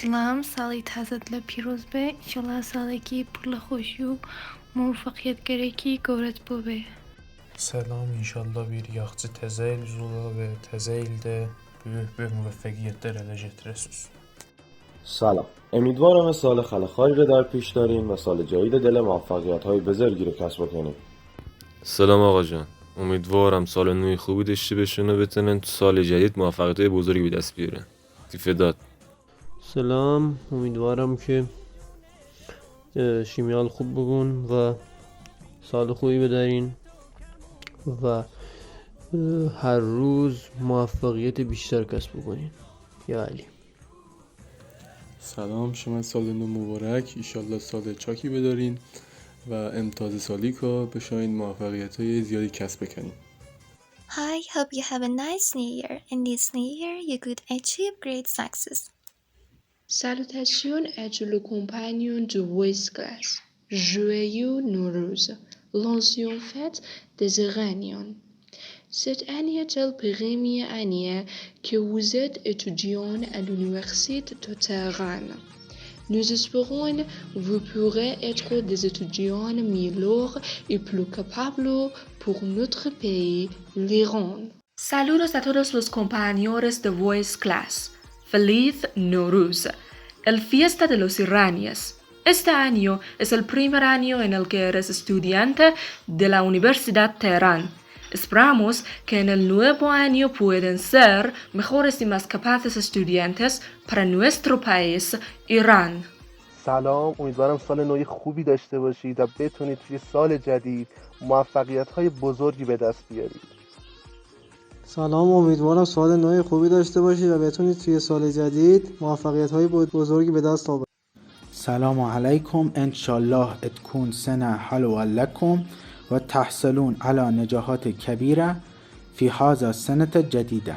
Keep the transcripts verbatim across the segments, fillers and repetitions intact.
سلام، سالٚ تازه‌ت له پیروز به. انشاءالله سالٚکی پور له خوشی و موفقیت گره کی گورت بوبه. سلام، انشاءالله بیر یاخچی تزه‌ییل زولا و تزه‌ییلده بؤیوک بؤیوک موفقیتلر اله جتیره‌سوز. سلام. امیدوارم سال خیلی خوبی رو در پیش دارین و سال جدید دل موفقیت‌های بزرگی رو کسب کنین. سلام آقا جان. امیدوارم سال نوی خوبی داشته باشین و بتونین تو سال جدید موفقیت‌های بزرگی به دست بیارین. تیفداد. سلام، امیدوارم که، اه، شیمیال خوب بگون و سال خوبی بدارین و، اه، هر روز موفقیت بیشتر کسب بکنین. یا علی. سلام، شمه سال نو مبارک، ایشالله سال چاکی بدارین و امتیاز سالی که بشاین موفقیت‌های زیادی کسب بکنین. Hi, hope you have a nice new year, and this new year you could achieve great success. Salutacion a tuts los companhons de Voice Class. Joyeux Norouz, lancion fête des Iraniens. Cette année est la première année que vous êtes étudiant à l'université de Téhéran. Nous espérons vous pourrez être des étudiants meilleurs et plus capables pour notre pays, l'Iran. Saludos a todos los compañeros de Voice Class. Feliz Norouz, el fiesta de los iranios. Este año es el primer año en el que eres estudiante de la Universidad Teherán. Esperamos que en el nuevo año pueden ser mejores y más capaces estudiantes para nuestro país, Irán. سلام، امیدوارم سال نوی خوبی داشته باشید و بتونید توی سال جدید موفقیت‌های بزرگی به دست بیارید. سلام، امیدوارم سال نوی خوبی داشته باشید و بتونید توی سال جدید موفقیت‌های بز-، بزرگی به دست آورید. سلام علیکم، انشالله تكون سنة حلوة لكم وتحصلون على نجاحات كبيرة في هذا السنة الجديدة.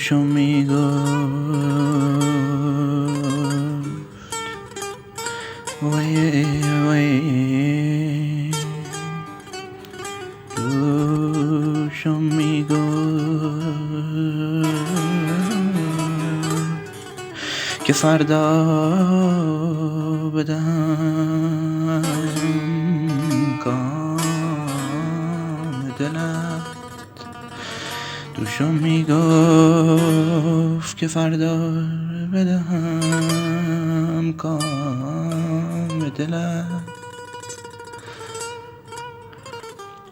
چو می‌گفت، وای، وای. دوشم می‌گفت که فردا بدهم کام دلت. دوشم می‌گفت که فردا بدهم کام دلت.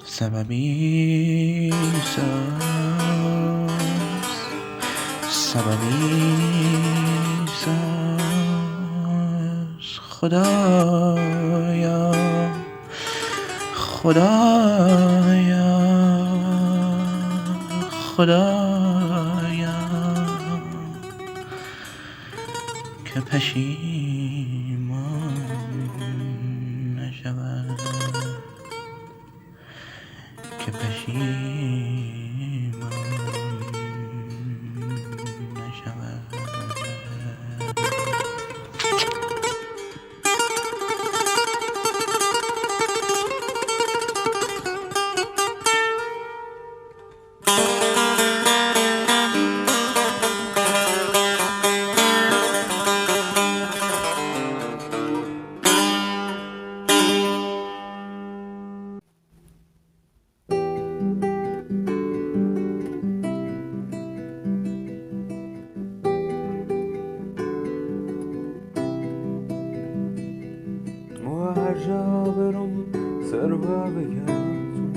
سببی ساز، سببی ساز، خدایا، خدایا، خدایا، که پشیمان نشود. که پشیمان نشود. مو هر جا برم سر و بگردم،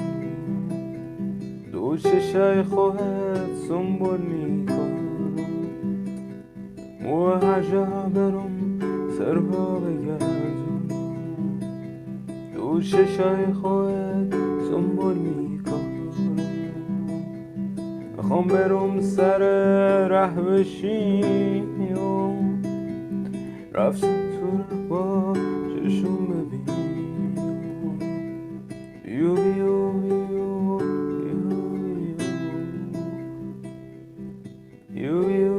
دو چشای خوهت سنبول می‌کنم. مو هر جا برم سر و بگردم، دو چشای خوهت سنبول می‌کنم. می‌خوام برم سر ره بشینم، رفتم تو ره با چشم ببینم. بیو، بیو، بیو، بیو، بیو.